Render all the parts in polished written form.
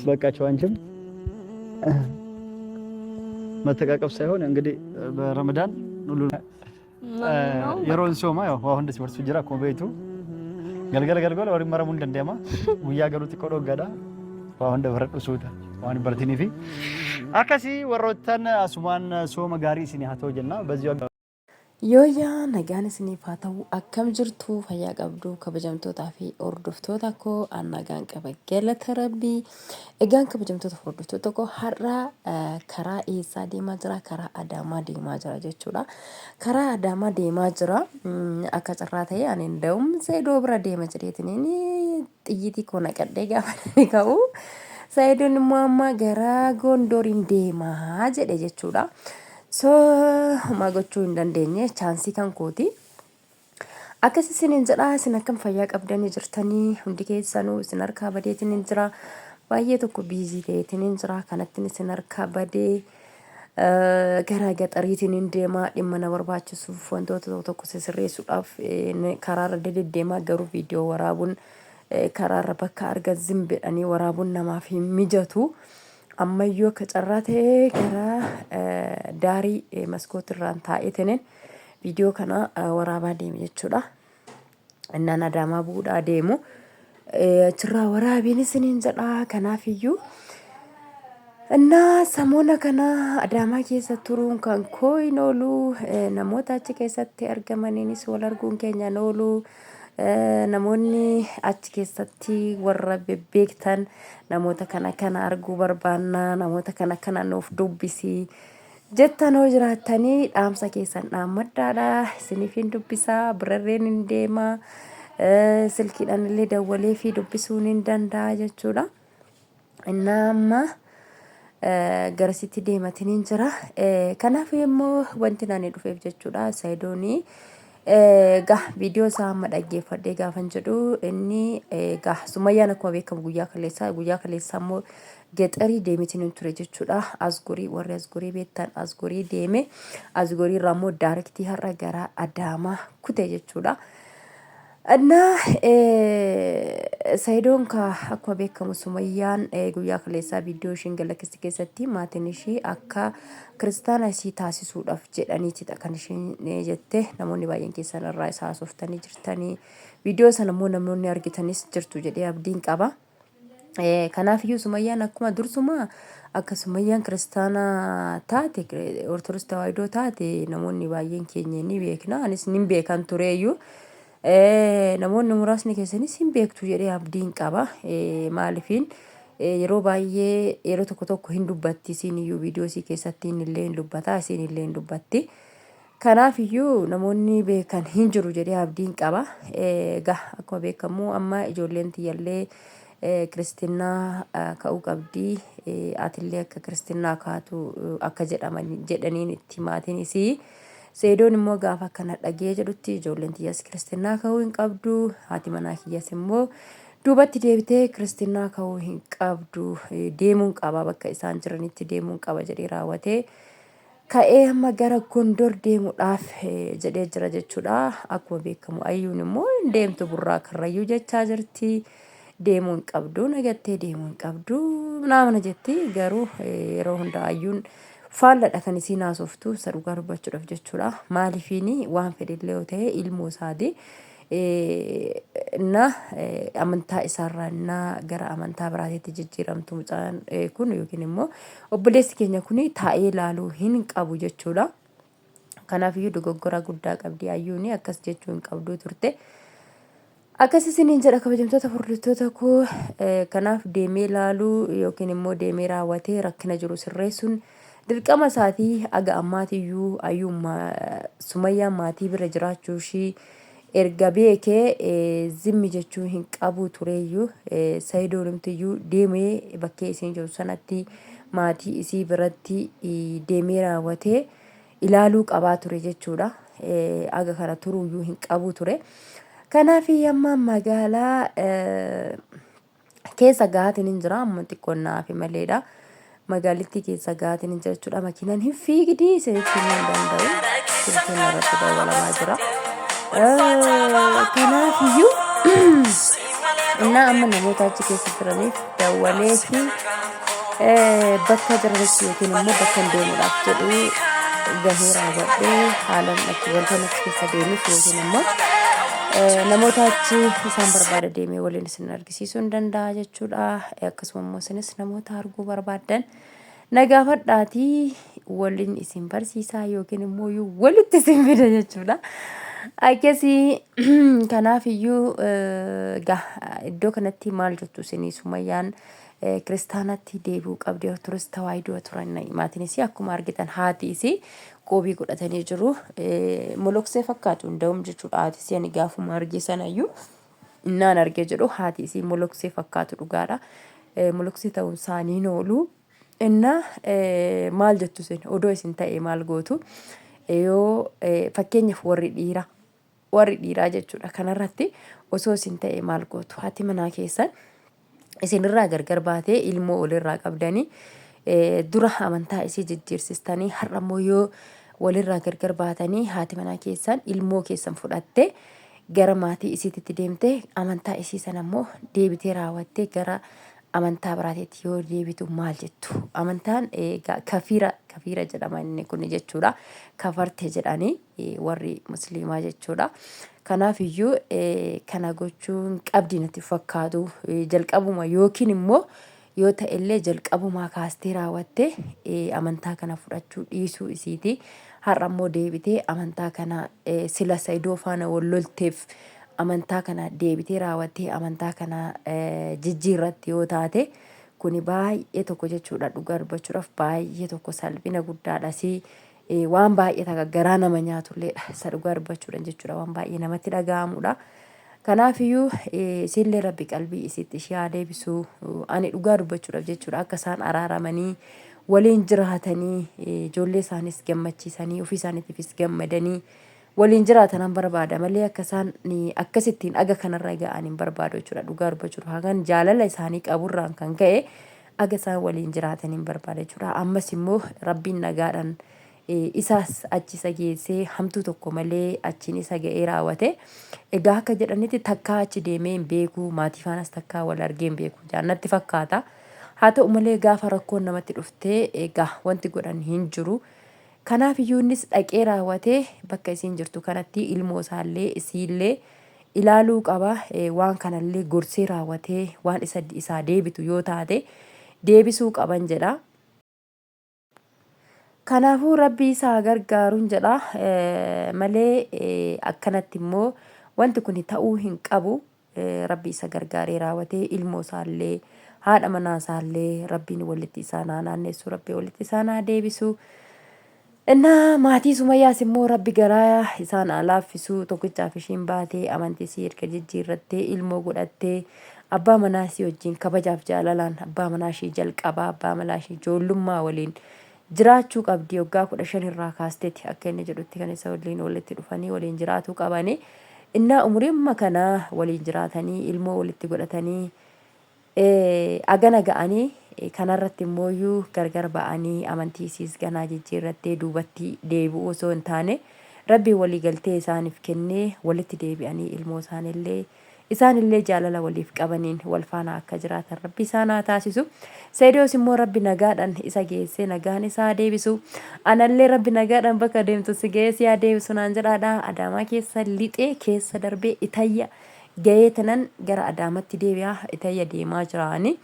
በቃቸው። አንቺም መተቃቀፍ ሳይሆን እንግዲህ በረመዳን ሁሉ yeroon sooma waa hunda si barsiisu jira akkuma beektu galgala galgala waliin maramuu hin danda'ama guyyaa garuu xiqqoo dhoggaadha waa hunda baradhu suuta waan hin baratiniifi akkasii warroottan asumaan sooma gaarii isinii haa ta'u jenna በዚሁ Yooyyaa nagaan isiniif haa ta'u akkam jirtu fayyaa qabdu kabajamtootaa fi hordoftoota koo an nagaan qaba galata rabbii egaan kabajamtoota fi hordoftoota koo har'a karaa eessaa deemaa jira karaa adaamaa deemaa jira jechuudha karaa adaamaa deemaa jira akka carraa ta'e ani nda'um seedoo bira deema jedheetiniin xiyyitii koo naqadhee gaafa inni ka'u Sayidoon immoo amma gara Gondoriin deemaa jedhe jechuudha. So homaa gochuu hin dandeenye chaansii kan kooti. Akkas isiniin jedha isin akkam fayyaa qabdanii jirtanii hundi keessanuu isin harkaa badeetiin hin jira. Baay'ee tokko biizii ta'eetiin hin jira kanattiin isin harkaa badee gara gaxariitiin hin deema dhimma na barbaachisuuf wantoota tokko tokko sisirreessuudhaaf karaarra deddeemaa garuu viidiyoo waraabuun karaarra bakka argan zim jedhanii waraabuun namaaf hin mijatu. Ammayyuu akka carraa ta'ee gara daarii maskootirraan taa'eetinin viidiyoo kana waraabaa deeme jechuudha. Innaan Adaamaa bu'uudhaa deemu. Achirraa waraabiin isiniin jedha. Kanaafiyyuu innaa samoona kana Adaamaa keessa turuun kan koo hin oolu. Namoota achi keessatti argamaniinis wal arguun keenya hin oolu. Namoonni achi keessatti warra bebbeektan namoota kana kana arguu barbaanna namoota kana kana nuuf dubbisi jettan hoo jiraattanii dhaamsa keessan dhaammadhaadha isiniif hin dubbisaa birarreen hin deema silkiidhaan illee dawwalee fi dubbisuun hin danda'a jechuudha. Innaa amma garasitti deematiniin jira. Kanaaf immoo wanti ani dhufeef jechuudha Sayidoonii Egaa viidiyoo isaa amma dhaggeeffadhee gaafan jedhu inni egaa Sumayyaan akkuma beekamu guyyaa kaleessaa guyyaa kaleessaa immoo gexerii deemeetiin hin ture jechuudha. Asgorii warri asgorii beektan asgorii deeme asgorii irraa immoo daarektii har'a gara Adaamaa kute jechuudha. Innaa Sayidoon kaa akkuma beekamu Sumayyaan guyyaa kaleessaa viidiyoo ishiin galakkiste keessatti maatiin ishii akka kiristaana isii taasisuudhaaf jedhaniitidha kan ishiin jette namoonni baay'een keessan irraa isa haasoftanii jirtanii viidiyoo sana immoo namoonni argitanis jirtu jedhee abdiin qaba. Kanaafiyyuu Sumayyaan akkuma dursuma akka Sumayyaan kiristaana taate Ortodoksii Tawaahidoo taate namoonni baay'een keenya ni beekna anis nin beekan tureeyyuu. Namoonni muraasni keessanis hin beektu jedhee abdiin qaba. Maalifiin yeroo baay'ee yeroo tokko tokko hin dubbatti isiin iyyuu viidiyoo isii keessatti inni illee hin dubbata isiin illee hin dubbatti. Kanaaf iyyuu namoonni beekan hin jiru jedhee abdiin qaba. Egaa akkuma beekamu amma ijoolleen tiyyallee kiristinnaa ka'uu qabdi. Atillee akka kiristinnaa kaatu akka jedhaman jedhaniin itti maatiin isii. Seedoon immoo gaafa akkana dhagee jedhutti ijoolleen tiyyas kiristinnaa ka'uu hin qabdu haati manaa kiyyas immoo duubatti deebitee kiristinnaa ka'uu hin qabdu deemuun qaba bakka isaan jiranitti deemuun qaba jedhee raawwatee ka'ee amma gara Gondor deemuudhaaf jedhee jira jechuudha. Akkuma beekamu ayyuun immoo hin deemtu burraa karrayyuu jechaa jirti. Deemuu hin qabdu nagattee deemuu hin qabdu naamana jetti garuu yeroo hunda ayyuun faalladha kan isiin haasoftu isa dhugaa dubbachuudhaaf jechuudha. Maaliifiini waan fedhellee yoo ta'e ilmoo isaati. Na amantaa isaarraa na gara amantaa biraatiitti jijjiiramtu mucaan kun yookiin immoo obboleessi keenya kun taa'ee ilaaluu hin qabu jechuudha. Kanaafiyyuu dogoggora guddaa qabdi ayyuuni akkas jechuu hin qabduu turte. Akkas isiniin jedha kabajamtoota hordoftoota koo kanaaf deemee laaluu yookiin immoo deemee raawwatee rakkina jiru sirreessuun dirqama isaatii aga ammaatiyyuu ayyuun sumayyaan maatii bira jiraachuu ishii erga beekee zimmi jechuu hin qabu tureeyyuu sayidoonumtiyyuu deemee bakkee isiin jiru sanatti maatii isii biratti deemee raawwatee ilaaluu qabaa ture jechuudha. Aga kana turuuyyuu hin qabu ture. Kanaaf amma magaalaa keessa gahaatiin hin jira amma xiqqoon naafi maleedha. Magaalittii keessa gahaatiin hin jira jechuudha. Makiinaan hin fiigdi isinitti himuu hin danda'u. Silkiin irratti dawwalamaa jira. Kanaafiyyuu Innaa amma namoota achi keessa jiraniif dawwalee fi bakka jiranitti yookiin immoo bakka hin deemuudhaaf jedhu gahee raawwadhee haalan achi wanta achi keessa deemuuf yookiin immoo namoota achi isaan barbaada deemee waliin isin argisiisuu hin danda'a jechuudha. Akkasuma immoo isinis namoota arguu barbaaddan na gaafadhaatii waliin isin barsiisaa yookiin immoo walitti isin fida jechuudha. Akkasii kanaaf iyyuu iddoo kanatti maal jettu isinii Sumayyaan kiristaanatti deebi'uu qabdi Ortodoks Tawaahidoo turan maatiin isii akkuma argitan haati isii qoobii godhatanii jiru. Moloksee fakkaatu hunda'um jechuudha haati isii ani gaafuma arge sanayyuu innaan argee jedhu haati isii moloksee fakkaatu dhugaadha. Moloksee ta'uun isaanii hin oolu. Inna maal jettu isin odoo isin ta'e maal gootu yoo fakkeenyaaf warri dhiiraa warri dhiiraa jechuudha kanarratti osoo isin ta'e maal gootu haati manaa keessan isinirraa gargar baatee ilmoo olirraa qabdanii dura amantaa isii jijjiirsistanii har'a immoo yoo walirraa gargar baatanii haati manaa keessan ilmoo keessan fudhattee gara maatii isiititti deemtee amantaa isii sana immoo deebitee raawwattee gara amantaa biraatiitti yoo deebitu maal jettu? Amantaan egaa kafiira kafiira jedhama inni kun jechuudha. Kafarte jedhanii warri musliimaa jechuudha. Kanaaf iyyuu kana gochuun qabdi natti fakkaatu jalqabuma yookiin immoo yoo ta'ellee jalqabumaa kaastee raawwattee amantaa kana fudhachuu dhiisuu isiiti. Har'a immoo deebitee amantaa kana sila Saidoo faana wal lolteef amantaa kana deebitee raawwattee amantaa kana jijjiirratti yoo taate kuni baay'ee tokko jechuudha dhugaa dubbachuudhaaf baay'ee tokko salphina guddaadha si waan baay'ee takka garaa nama nyaatulleedha isa dhugaa dubbachuudhaan jechuudha waan baay'ee namatti dhaga'amudha. Kanaafiyyuu isiillee rabbi qalbii isiitti ishee haa deebisu ani dhugaa dubbachuudhaaf jechuudha akka isaan araaramanii waliin jiraatanii ijoollee isaanis gammachiisanii ofii isaaniitiifis gammadanii waliin jiraatanan barbaada malee akka isaan akkasittiin aga kanarra ga'an hin barbaadu jechuudha dhugaa dubbachuudhaaf hagan jaalala isaanii qaburraan kan ka'e aga isaan waliin jiraatan hin barbaada jechuudha ammas immoo rabbiin nagaadhaan isaas achi isa geessee hamtuu tokko malee achiin isa ga'ee raawwate egaa akka jedhanitti takkaa achi deemee hin beeku maatii faanas takkaa wal argee hin beeku jaannatti fakkaata haa ta'u malee gaafa rakkoon namatti dhuftee egaa wanti godhan hin jiru. Kanaaf iyyuu innis dhaqee raawwatee bakka isiin jirtu kanatti ilmoo isaallee isiillee ilaaluu qaba. Waan kanallee gorsee raawwatee waan isa isaa deebitu yoo taate deebisuu qaban jedha. Kanaafuu rabbi isa haa gargaaruun jedha malee akkanatti immoo wanti kun ta'uu hin qabu. Rabbi isa gargaaree raawwatee ilmoo isaallee haadha manaa isaallee rabbiin walitti isaan haa naannessu rabbi walitti isaan haa deebisu. Innaa maatii Sumayyaas immoo rabbi garaa isaan haa laaffisu tokkichaaf ishiin baatee amantii isii erga jijjiirrattee ilmoo godhattee abbaa manaa isii wajjin kabajaaf jaalalaan abbaa manaa ishii jalqabaa abbaa manaa ishii ijoollummaa waliin jiraachuu qabdi waggaa 15 irraa kaasteeti akka inni jedhutti kan isa waliin walitti dhufanii waliin jiraatuu qabani. Innaa umuriimma kana waliin jiraatanii ilmoo walitti godhatanii agana ga'anii kanarratti immooyyuu gargar ba'anii amantii isiis ganaa jijjiirrattee duubatti deebi'uu osoo hin taane rabbiin walii galtee isaaniif kennee walitti deebi'anii ilmoo isaanillee Isaanillee jaalala waliif qabaniin wal faana akka jiraatan Rabbi isaan haa taasisu. Sayidoos immoo Rabbi nagaadhaan isa geessee nagaan isa haa deebisu. Anallee Rabbi nagaadhaan bakka deemtu si ga'ee si haa deebisu naan jedhaadha. Adaamaa keessa lixee keessa darbee Itayya ga'ee tanan gara Adaamatti deebi'a. Itayya deemaa jiraani.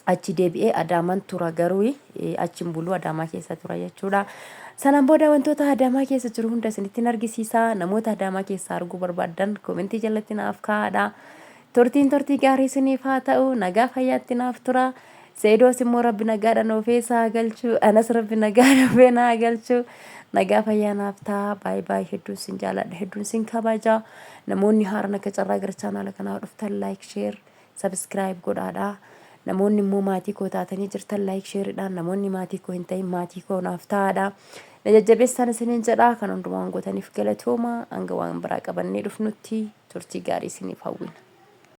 Achi deebi'ee Adaamaan tura garuu achi hin bulu Adaamaa keessa tura jechuudha. Sanaan booda wantoota Adaamaa keessa jiru hunda isinittiin argisiisa. Namoota Adaamaa keessa arguu barbaaddan komentii jalatti naaf kaa'aadha. Turtiin turtii gaarii isiniif haa ta'u. Nagaa fayyaatti naaf tura. Seedoos immoo rabbi nagaadhaan oofee isaa haa galchu. Anas rabbi nagaan oofee na haa galchu. Nagaa fayyaa naaf ta'a. Baay'ee baay'ee hedduun sin jaaladha. Hedduun sin kabaja. Namoonni haaraan akka carraa gara chaanaala kanaa dhuftan like share Subscribe godhaadha. Namoonni immoo maatii koo taatanii jirtan like share dhaan namoonni maatii koo hin ta'in maatii koo naaf ta'aadha. Na jajjabeessaan isiniin jedha kan hundumaa waan gootaniif galatooma hanga waan biraa qabannee dhufnutti turtii gaarii isiniif hawwina.